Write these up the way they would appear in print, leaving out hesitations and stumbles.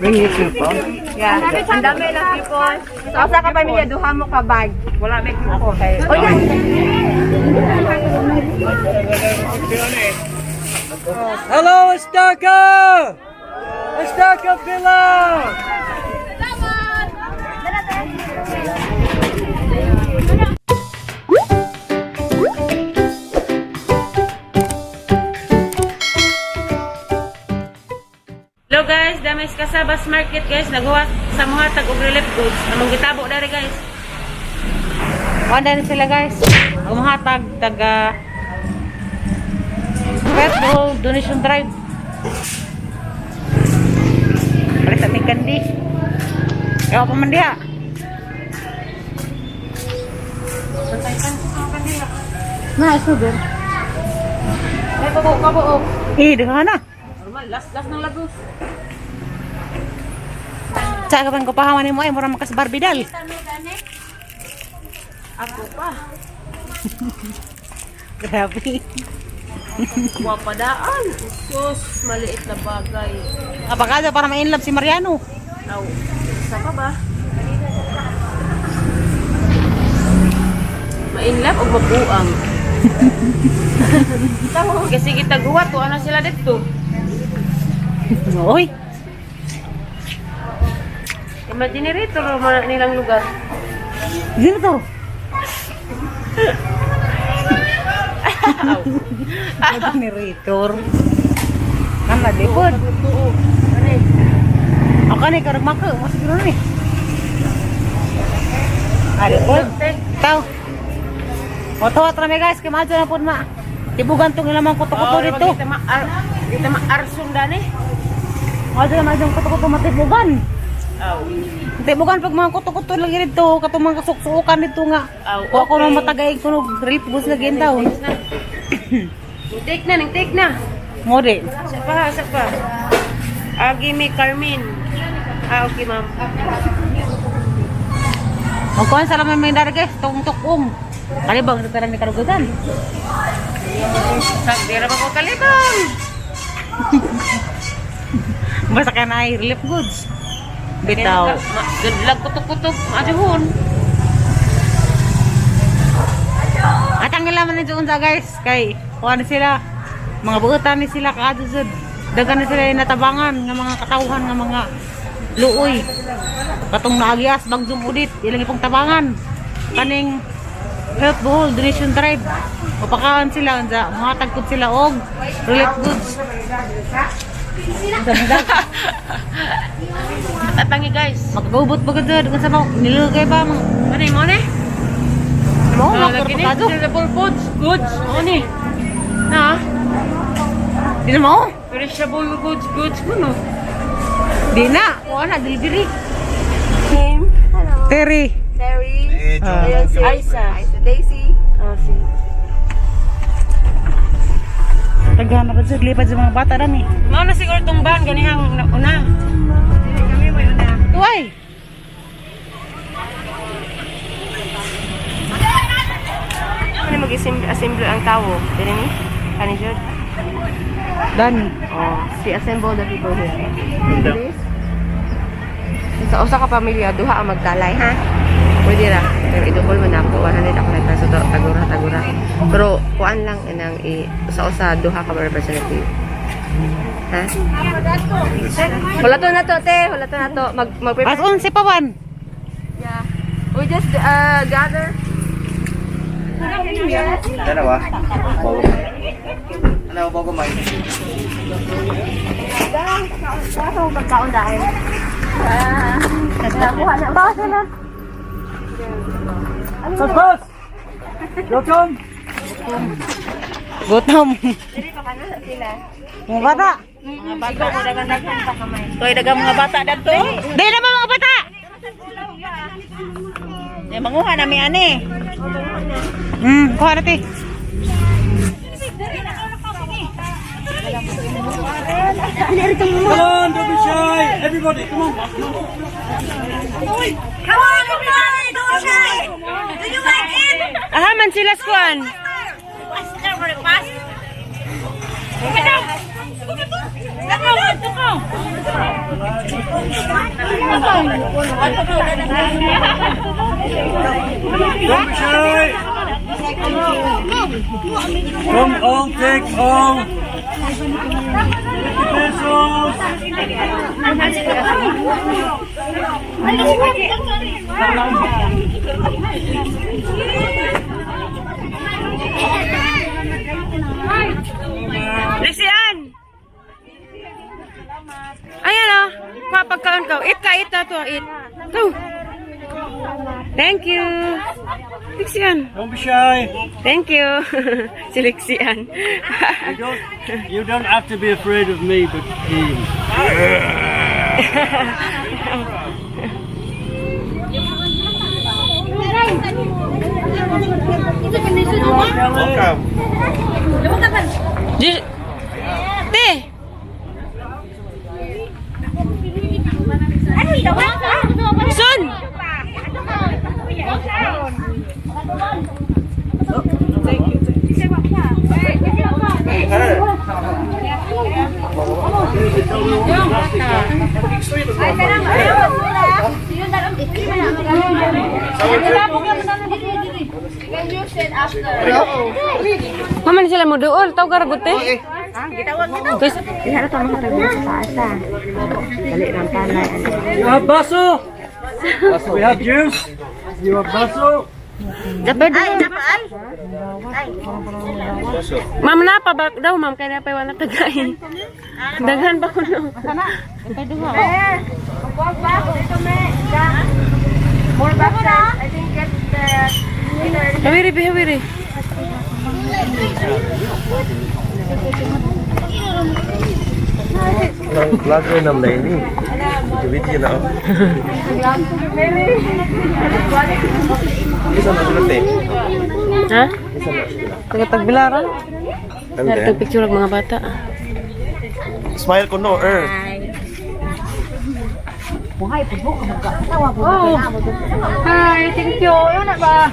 Bring your coupon. Yeah. Ang dami ng coupon. So, usa ka pamilya, duha mo ka bag. Wala may coupon. O yan. Hello, Estaka! Estaka Villa! Hello guys, damay sa Kasabas Market guys, naghuwat sa mga tag og relief goods. Among gitabo dari guys. Wanda na sila guys. Ang mga tag taga Pet Bowl Donation Drive. Palit ang kandi. Ewa pa man diha. Na, sugar. Ay, kabuok, kabuok. Eh, daghan na. Normal, last last ng lagos. Sa kapan ko pahaman mo ay mura makas barbidal. Ako pa. Grabe. Wapadaan. Sus, maliit na bagay. Apakada para ma-inlove si Mariano. Aw, isa pa ba? Mainlove o mabuang? Kasi gitaguhat, ano sila dito? Oy, Imagine rito man nilang lugar. gino to. Generator. Kana di pod. Ako ni karag maka, mas siguro ni. Ari pod. Tao. Oto rame guys, kay maadto na pod ma. Tibugan tong ilamang kuto-kuto dito. Kita ma ar kita ma arson dani. Maadto na maadto kuto-kuto matibugan. Aw. Tibugan pag mga kuto-kuto lagi dito, katong mga kasuksukan dito nga. Aw, Wa ko okay. na matagay kuno relief goods lagi taon. Ning take na, ning take na. Mo di. Sa pa, sa pa. Ah, give me Carmen. Ah, okay, ma'am. Ang kuan sa laman may dari guys, tong tukong. Kalibang dito ni karugutan. Sa dira pa ko kalibang. Basta kaya na ay relief goods. Bitaw. Good luck kutok-kutok, maajuhon. At ang ilaman ni sa guys, kay kuan ni sila, mga buutan ni sila kaadto jud. Daghan ni sila yung natabangan nga mga katawhan nga mga luoy. Katong naagias bagyong udit, ilang ipong tabangan. Kaning Health Bohol Donation Drive. Upakaan sila unsa, mga tagkod sila og relief goods. Tatangi guys. Magkagubot ba gud kung sa mga nilugay ba mga Ano mo ni? mo Ah, mga lagi ni. korpado. Perishable foods, goods, mo ni. Na, Di na mo? perishable goods, goods mo no. Di na, kuha na delivery. Name? Hello. Terry. Terry. Ah. Ayun si Aisa. Aisa Daisy. Ah, si. Daghan na ba jud lipad sa mga bata dani. Mao na siguro tong ban ganihang una. Kami may una. Uy. Ano mag-assemble ang tawo? Dili ni? Kani jud? Dani. Oh, si assemble the people here. Please. Sa usa ka pamilya, duha ang magtalay, ha? Pwede ra. Pero idukol mo na ako. 100 ako nagtaso to. Tagura, tagura. Pero kuan lang inang i usa-usa duha ka representative. Ha? Hulato na to, te. Hulato na to. Mag mag As 11 pa wan. Yeah. We just gather. Dalawa. Bago. Ano, bago may. Kaso pagkaon dahil. Ah, nakuha na. Baka sila. Paspas! Welcome! Gutom. Dili pa kana sila. Mga bata. Mga bago ko daghan-daghan pa kamay. Toy daghang mga bata dadto. Di na ba mga bata? Eh manguha na mi ani. Kuha na te. Come on, don't be shy! Everybody, come on! Come on, everybody! Don't shy! Do you like it? Aha man sila skuan. Don't be shy. Come all, take all. 50 pesos. Lisian! Ayan o. Kuha pagkaon ko. Eat ka, eat na to. Eat. Go. Thank you. Lixian. Don't be shy. Thank you. Si Lixian. You don't have to be afraid of me, but him. Welcome. Te! Sun! Mama ni sila mo dool. Tawag ka ragot eh. Guys, Ihara to mga tago sa taas ah. Dali lang palay. You have baso? We have juice. You have baso? Dapat Ma'am na pa ba daw ma'am kaya pa wala tagain. Daghan ba kuno? More boxes. I think get the Hawiri bi hawiri. Nang vlogger nam na ini. Video na. Isa na sila te. Ha? Taga tagbilara. Ano Narito picture ang mga bata. Smile ko no, er. Oh. Hi, thank you. Ayun na ba?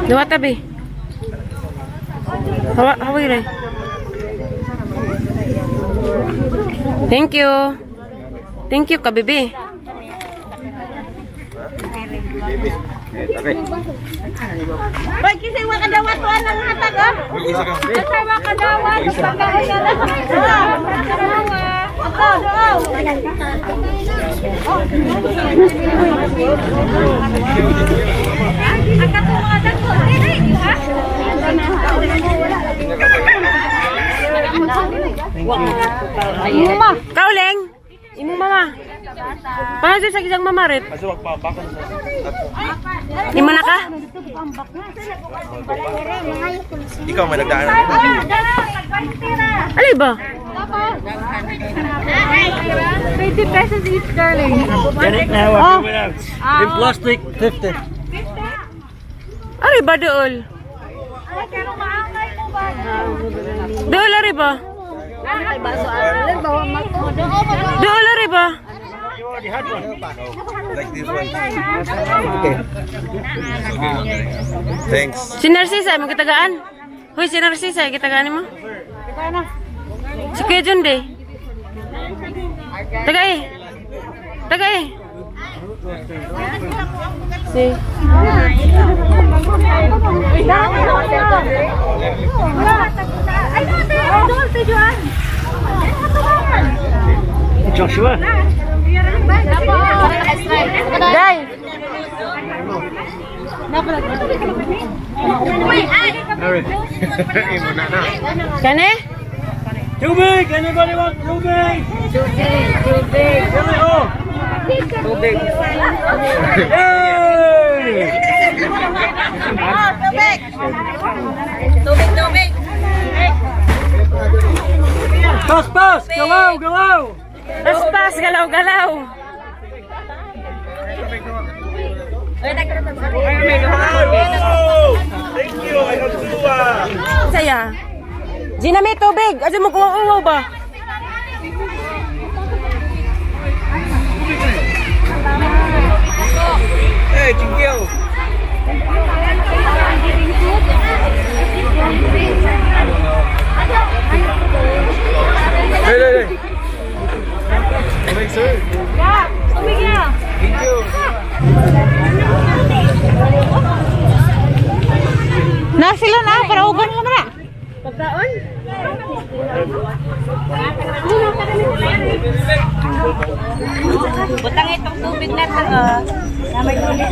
Duwata bi. Hawa hawi re. Thank you. Thank you ka bibi. Baby. Eh, tabi. Pag kasi wakadawat wa nang hatag ah. Isa ka. Kasi wakadawat pagkaon na lang. Ako, do. Ang katong mga dako, dili, ha? Mama. Kauleng. Imong mama. Paano sa isang mama rit? Asa magpapakon sa Imo na ka? Ikaw may nagdaan. Alay ba? 20 pesos each, darling. Get it now, I'll give it out. In plastic, 50. Ari ba dool? Dool ari ba? Dool ari ba? You already had one. Like this one. Okay. Okay. Thanks. Si Narcisa, mo kitagaan? Hoy, si Narcisa, kitagaan mo? Si Kuya Jun, de. Taga eh. Taga eh. Si. Ay, no, te, dool, te, Joan. Joshua. Day! Harry. Kani? Tubig! Anybody want tubig? Tubig! Tubig! Give it all! Tubig! Yay! Tubig, tubig. Pass, pass! Galaw, galaw! Paspas, galaw-galaw. Thank you. I have two. Saya. Gina, may tubig. Asa mo kuha ba? sila na, para ugan nila man na. Pagkaon? Butang itong tubig na to. Oh. May tubig.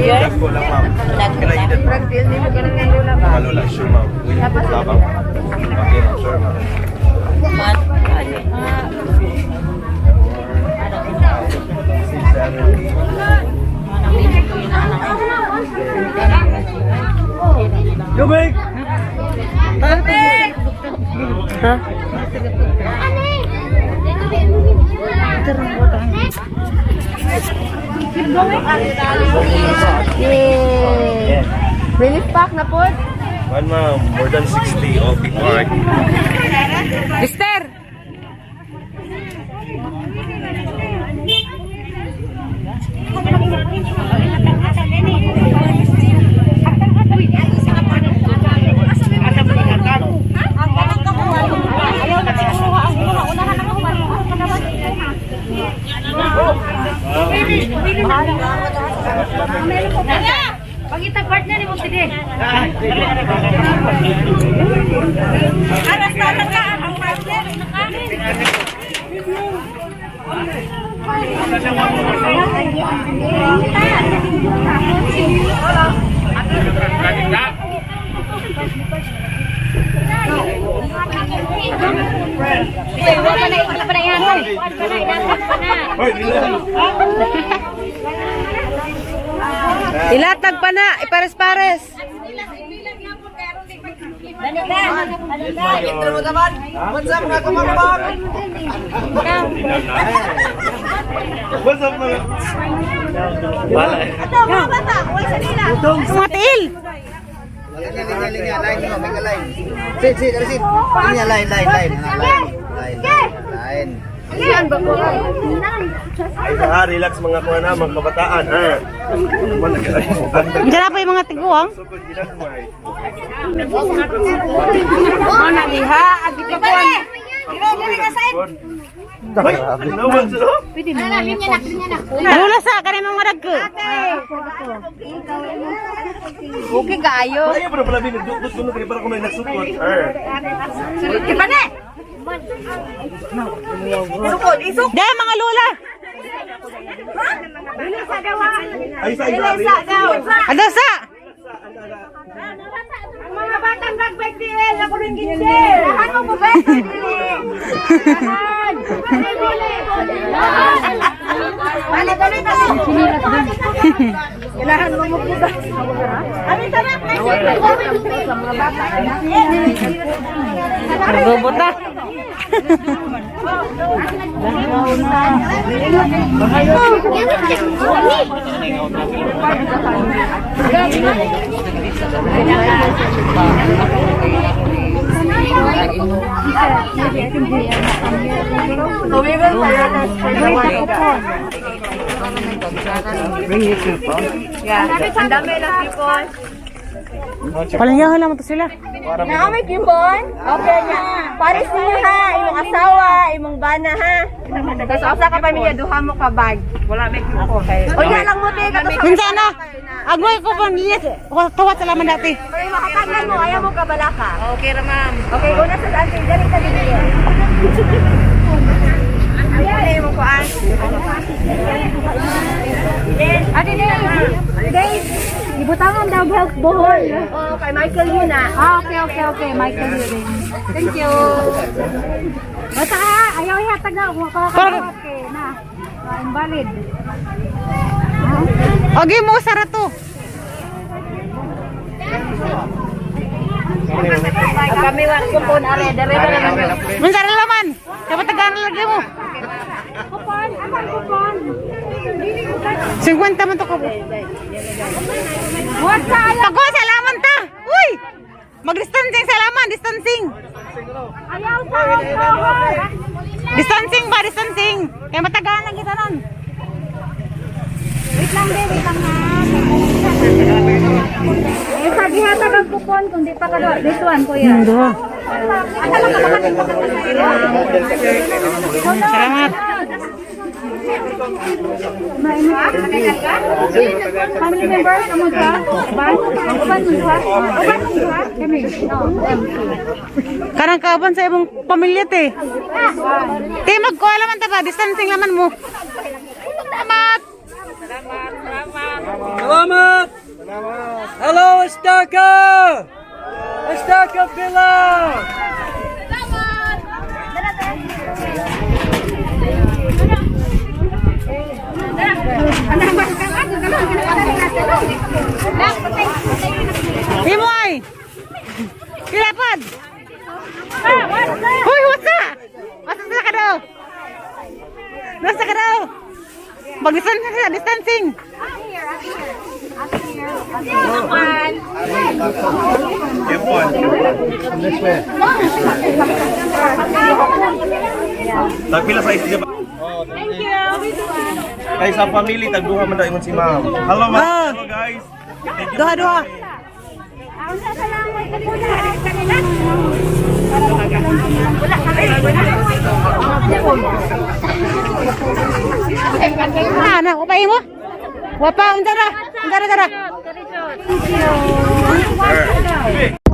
Dagko lang, ma'am. Kailan edad, ma'am? Mga lola, sure, ma'am. Tabang. Okay, ma'am. Sure, ma'am. Six, seven, eight. Tubig! Ha? Yay! Relief pack na po. One, ma'am. More than 60 OP Park. Mister! Pagita partner ni mo sige. Aras na ka ang partner. Hoy, relax. Ilatag pa na, ipares-pares. What's up, mga? Wala eh. Mga tiil! Linya, linya, linya, line, no, make a line. Sit, sit, sit. Linya, line, line, line. Line, line, line. Ah, relax mga kuha na, mga kabataan. Ha? Diyan na pa yung mga tiguang. Sukod ginagmay. Ay, naman sila. Lula sa, kani mga dagko. Okay kaayo. Ay, pero pala binigdugdug ko na para ko na nagsukod. Er. Sukod, isuk. Dahil mga lula. Ay, sa isa. Ano sa? Mga batang nagbike DL, ako rin gindi. Lahan mo ba? Balik balik Kailangan mo mo Nagubot na. So we will prioritize for the one. Yeah. Ang dami lang coupon. Palangyahan naman to sila. Naa may coupon? Okay niya. Pares niyo ha, imong asawa, imong bana ha. Tapos usa ka pamilya duha mo ka bag. Wala may coupon. O yan lang mo te kato sa Minsan na. Agoy ko pa niya. Tuwat sa laman dati. Pero makataglan mo, ayaw mo kabalaka. Okay ra ma'am. Okay, una sa auntie, dali ka dito. Ayan, imong kuan. Ate Dave. Dave, ibutangan daw health Bohol. Oh, kay Michael yun ah. Ah, okay. Michael Yun. Thank you. Basta ha, ayaw ihatag na. Huwag ka Parang- okay na. Invalid. Okay mo sara to. Kami wa kupon are dere ba naman. Minsan na laman. Dapat tagaan lagi mo. Kupon, asan kupon? 50 man to ko. What sa ayaw? Pagko sa laman ta. Uy! Mag-distancing sa laman, distancing. Ayaw sa alcohol. Distancing ba, distancing. Kaya matagaan lang kita nun. Wait lang, be, wait lang ha. Eh, sabi hatag ang kupon kung di pa kado. This one, kuya. Duha. Salamat. Family member, amo ka? Uban? Uban mo duha? Uban mo duha? Kami. Karang kauban sa imong pamilya te. Te magkuha laman ta ba, distancing laman mo. Salamat. Salamat! Hello, Estaka! Estaka Villa! Imo ay. Kilapad. Hoy, what's up? What's up ka daw? Nasa ka daw? Mag-distancing sila, distancing. Tagpila sa isip. Thank you. Kay sa family tagduha man daw ingon si ma'am. Hello ma'am. Ah. Hello guys. Thank you. Duha, duha. Ah, na, upay mo? Wapa, unsa ra? Unsa ra, tara? Sir.